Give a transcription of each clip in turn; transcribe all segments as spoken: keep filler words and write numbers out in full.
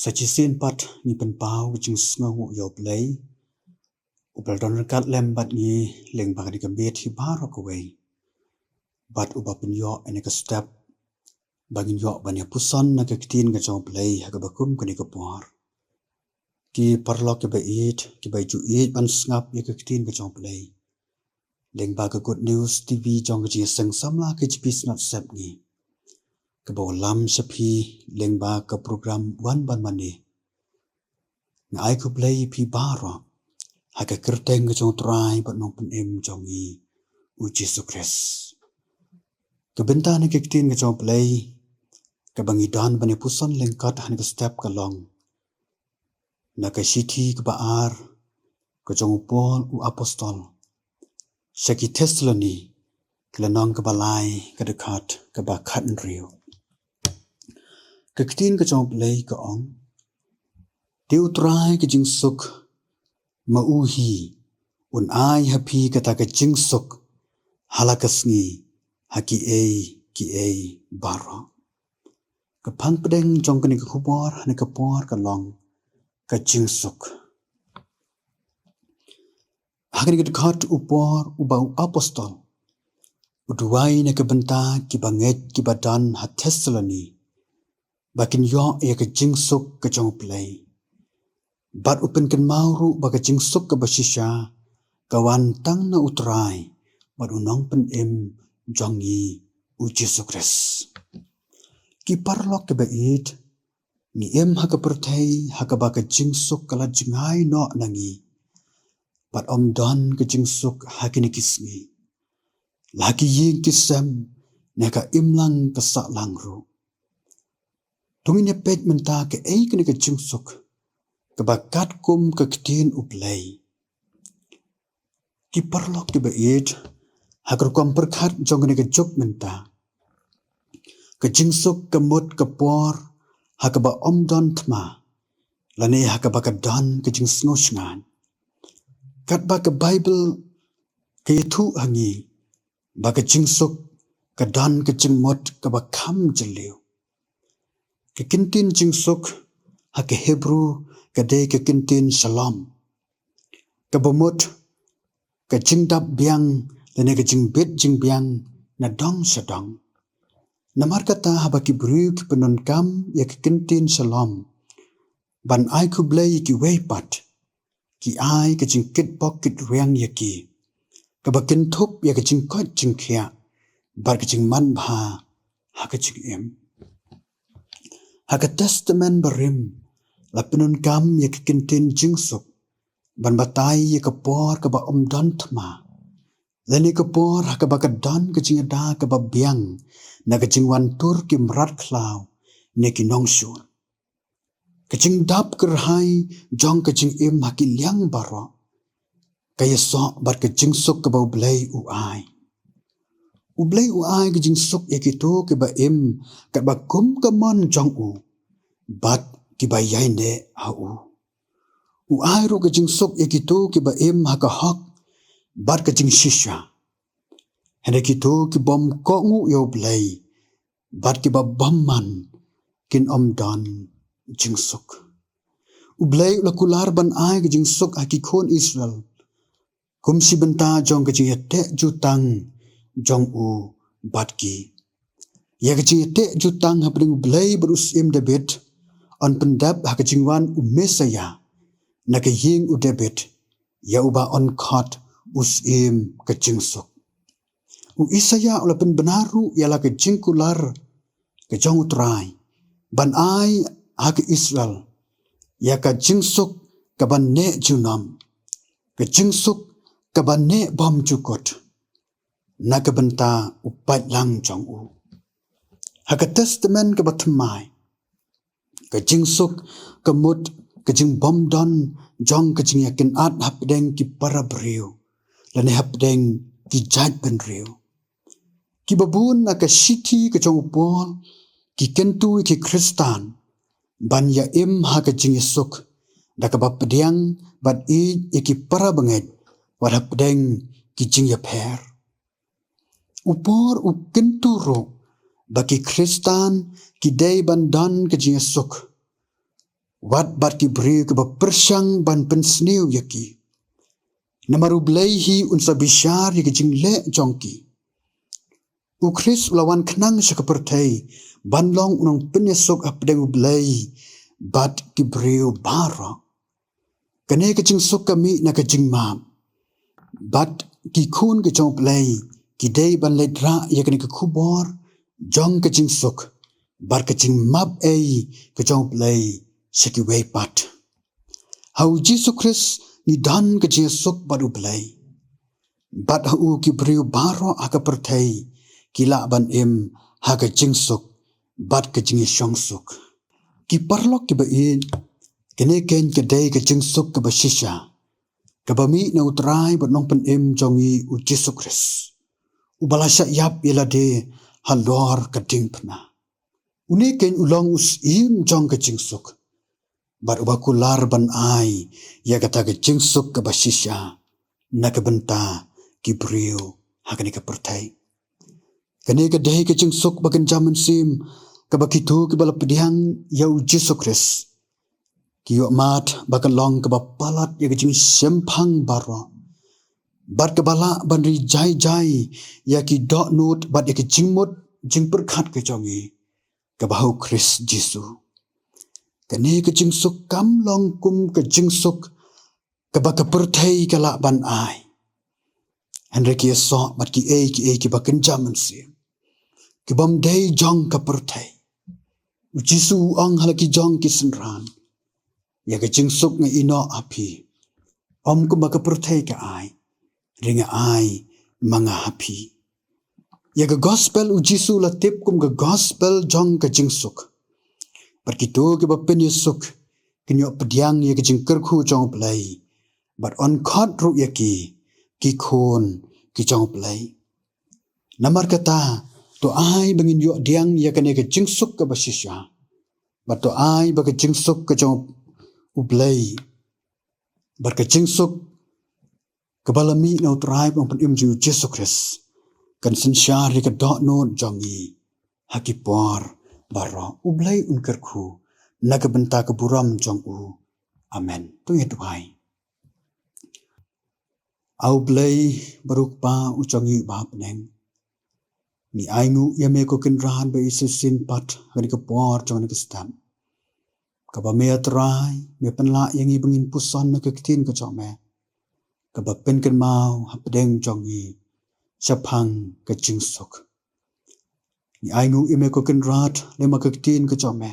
Ka shisien pat ngi pynpaw ka jingsngew ïa U Blei, uba la don ryngkat lem bad ngi lyngba kane ka miet hi baroh kawei, bad uba pynïoh ïa kane ka step ba ngin ïoh ban ïa puson na ka ktien ka jong U Blei ha kaba kum kane ka por. Ki paralok kiba ïeit, kiba ju ïeit ban sngap ïa ka ktien ka jong U Blei, lyngba ka Good News T V jong ka Jingïaseng Samla K J P Synod Sepngi, kaba wallam sha phi lyngba ka program Wan Ban Mane. Nga ai khublei ïa phi baroh ha ka kyrteng ka jong U Trai bad Nongpynim jong ngi, U Jisu Khrist. Ka bynta na ka ktien ka jong U Blei kaba ngi don ban ïa puson lyngkot ha kane ka step ka long na ka shithi kaba ar ka jong u Paul u apostol sha ki Thessaloni, ka lynnong kaba lai, ka dkhot kaba khathynriew. Ka ktien ka jong U Blei ka ong: Te U Trai ka jingsuk ma u hi un ai ha phi kata ka jingsuk ha la ka sngi ha kiei kiei baroh. Ka phang pdeng jong kane ka khubor ha kane ka por ka long ka jingsuk. Ha kane ka dkhot u Paul uba u apostol u duwai na ka bynta ki bangeit kiba don ha Thessaloni ba kin ïoh ïa ka jingsuk ka jong U Blei. Bad u pynkynmaw ruh ba ka jingsuk kaba shisha ka wan tang na U Trai bad U Nongpynim jong ngi, U Jisu Khrist. Ki paralok kiba ïeit, ngi im ha ka pyrthei ha kaba ka jingsuk ka la jngai noh na ngi bad ym don ka jingsuk ha kine ki sngi, la ha ki ïing ki sem ne ha ka imlang ka sahlang ruh. To ngin ïa peit mynta kaei kane ka jingsuk kaba katkum ka ktien U Blei. Ki paralok kiba ïeit, ha ka rukom pyrkhat jong kane ka juk mynta, ka jingsuk ka mut ka por ha kaba ym don thma lane ha kaba ka don ka jingsngewsynei. Katba ka Baibl ka ïathuh ha ngi ba ka jingsuk ka don ka jingmut kaba kham jylliew. Ka kyntien jingsuk ha ka Hebru ka dei ka kyntien shalom, kaba mut ka jingdap biang lane ka jingbit jingbiang na dong sha dong. Namar kata, haba ki briew ki pyndonkam ïa ka kyntien shalom ban ai khublei ïa kiwei pat, ki ai ka jingkitbok kitrwiang ïa ki, kaba kynthup ïa ka jingkoit jingkhiah bad ka jingmanbha ha ka jingim. Ha ka Testament Barim la pyndonkam ïa ka kyntien jingsuk ban batai ïa ka por kaba ym don thma, lane ka por ha kaba ka don ka jingïada kaba biang na ka jingwan tur ki mrad khlaw ne ki nongshun. Ka jingdap kyrhai jong ka jingim ha ki liang baroh ka ïasoh bad ka jingsuk kaba U Blei u ai. U Blei u ai ka jingsuk ïa kito kiba im katba kum ka mon jong u bad kiba ïaineh ha u. U ai ruh ka jingsuk ïa kito kiba im ha ka hok bad ka jingshisha, hynrei kito ki bym kohnguh ïa U Blei bad kiba bymman kin ym don jingsuk. U Blei u la kular ban ai ka jingsuk ha ki khun Israel kum shi bynta jong ka jingïateh jutang jong u bad ki. Ïa ka jingïateh jutang hapdeng U Blei bad u Syiem David yn pyndep ha ka jingwan u Messaïah na ka ïing u David, ïa uba yn khot u Syiem ka jingsuk. U Isaïah u la pynbna ruh ïa la ka jingkular ka jong U Trai ban ai ha ka Israel ïa ka jingsuk kaba neh junom, ka jingsuk kaba neh bymjukut na ka bynta u paidlang jong u. Ha ka Testament kaba thymmai, ka jingsuk ka mut ka jingbymdon jong ka jingïakynad hapdeng ki para briew lane hapdeng ki jaitbynriew. Kiba bun na ka shithi ka jong u Paul ki kyntu ïa ki Khristan ban ïa im ha ka jingïasuk da kaba pdiang bad ïeit ïa ki para bangeit wat hapdeng ki jingïapher. U Paul u kyntu ruh ba ki Khristan ki dei ban don ka jingïasuk wat bad ki briew kiba pyrshang ban pynsniew ïa ki. Namar U Blei hi un sa bishar ïa ki jingleh jong ki. U Khrist u la wan khnang sha ka pyrthei ban long u nongpynïasuk hapdeng U Blei bad ki briew baroh. Kane ka jingsuk ka mih na ka jingmap, bad ki khun ka jong U Blei ki dei ban leit rah ïa kane ka khubor jong ka jingsuk bad ka jingmap ei ka jong U Blei sha kiwei pat. Ha U Jisu Khrist ngi don ka jingïasuk bad U Blei, bad ha u ki briew baroh ha ka pyrthei ki lah ban im ha ka jingsuk bad ka jingïashongsuk. Ki paralok kiba ïeit, kane keiñ ka dei ka jingsuk kaba shisha kaba mih na U Trai bad Nongpynim jong ngi U Jisu Khrist, uba la shah ïap ïa lade halor ka diengphna. Une keiñ u long u syiem jong ka jingsuk, bad uba kular ban ai ïa kata ka jingsuk kaba shisha na ka bynta ki briew ha kane ka pyrthei. Kane ka dei ka jingsuk ba kynja mynsiem kaba kito kiba la pdiang ïa U Jisu Khrist ki ïohmad ba ka long kaba palat ïa ka jingshemphang baroh, bad kaba lah ban ri jai jai ïa ki dohnud bad ïa ki jingmut jingpyrkhat ka jong ngi kaba ha U Khrist Jisu. Kane ka jingsuk kam long kum ka jingsuk kaba ka pyrthei ka lah ban ai. Hynrei ki ïasoh bad kiei kiei kiba kynja mynsiem, kibym dei jong ka pyrthei. U Jisu u ong ha la ki jong ki synran, ïa ka jingsuk nga ïehnoh ha phi, ym kumba ka pyrthei ka ai, hynrei nga ai ma nga ha phi. Ïa ka gospel U Jisu u la tip kum ka gospel jong ka jingsuk. Bad kito kiba pynïasuk kin ïoh pdiang ïa ka jingkyrkhu jong U Blei, bad yn khot ruh ïa ki ki khun ki jong U Blei. Namar kata, to ai ba ngin ïoh pdiang ïa kane ka jingsuk kaba shisha, bad to ai ba ka jingsuk ka jong U Blei, bad ka jingsuk kaba la mih na U Trai bad Nongpynim jong ngi U Jisu Khrist kan synshar ïa ka dohnud jong ngi ha ki por baroh. U Blei un kyrkhu na ka bynta ka burom jong u. Amen. To ngin duwai. A U Blei baroh, Kpa u jong ngi uba ha bneng, ngi ainguh ïa me ko Kynrad ba shisien pat ha kane ka por jong kane ka step, kaba me A Trai me pynlah ïa ngi ba ngin puson na ka ktien ka jong me, kaba pynkynmaw hapdeng jong ngi shaphang ka jingsuk. Ngi ainguh ïa me ko Kynrad lem bad ka ktien ka jong me,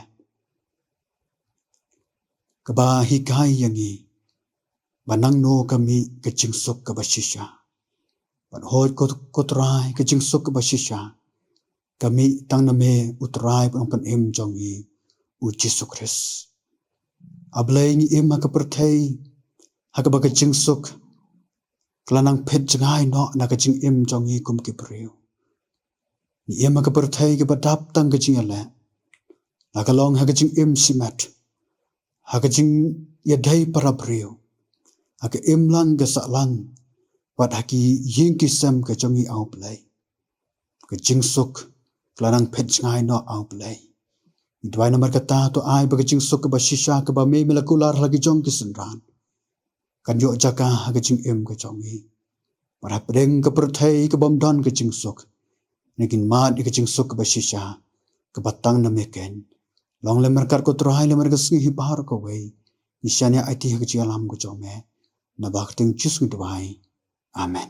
kaba hikai ïa ngi ba nangno ka mih ka jingsuk kaba shisha. Bad hooid ko, ko Trai, ka jingsuk kaba shisha ka mih tang na me U Trai bad Nongpynim jong ngi U Jisu Khrist. A Blei, ngi im ha ka pyrthei ha kaba ka jingsuk ka la nang phet jngai noh na ka jingim jong ngi kum ki briew. Ngi im ha ka pyrthei kaba dap tang ka jingïaleh, la ka long ha ka jingim shimet, ha ka jingïadei para briew, ha ka imlang ka sahlang, bad ha ki ïing ki sem ka jong ngi, A U Blei. Ka jingsuk ka la nang phet jngai noh, A U Blei. Ngi duwai namar kata, to ai ba ka jingsuk kaba shisha kaba me me la kular ha la ki jong ki synran kan ïoh jaka ha ka jingim ka jong ngi. Bad hapdeng ka pyrthei kabym don ka jingsuk, ngi ngin mad ïa ka jingsuk kaba shisha kaba tang na me keiñ. Long lem ryngkat ko Trai lem ryngkat ka sngi hi baroh kawei. Ngi shaniah aiti ha ka jingïalam ka jong me. Na ka kyrteng Jisu ngi duwai. Amen.